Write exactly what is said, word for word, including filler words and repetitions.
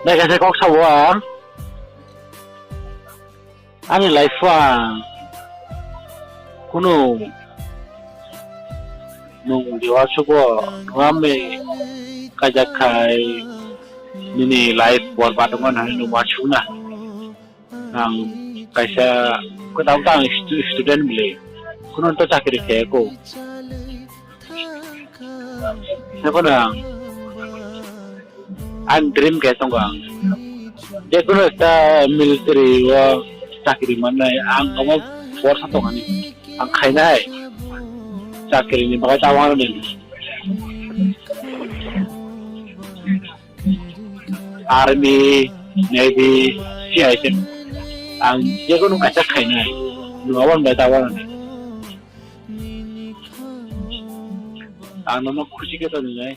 Naikha se kok sabo ang. Ani life o ang kunu nung dewa sugo nungame kajak khai nini life borbad wngmani hinwi nung uansukna. Ang kaisa kwtal ta ang stu-, student bwle. Kuno to chakri khe ko. Sabo na ang, ang dream khe tongo ang. Je kuno ekta military o chakri mannai ang omo borsa tongani. Ang khainai. Chakri ni bagwi ta wano ni. Army, Navy, C I S F. Ang jekunu kaisa khainai. Nwng aboni bai ta uanani. Ang nono khusi khe tongwi nai.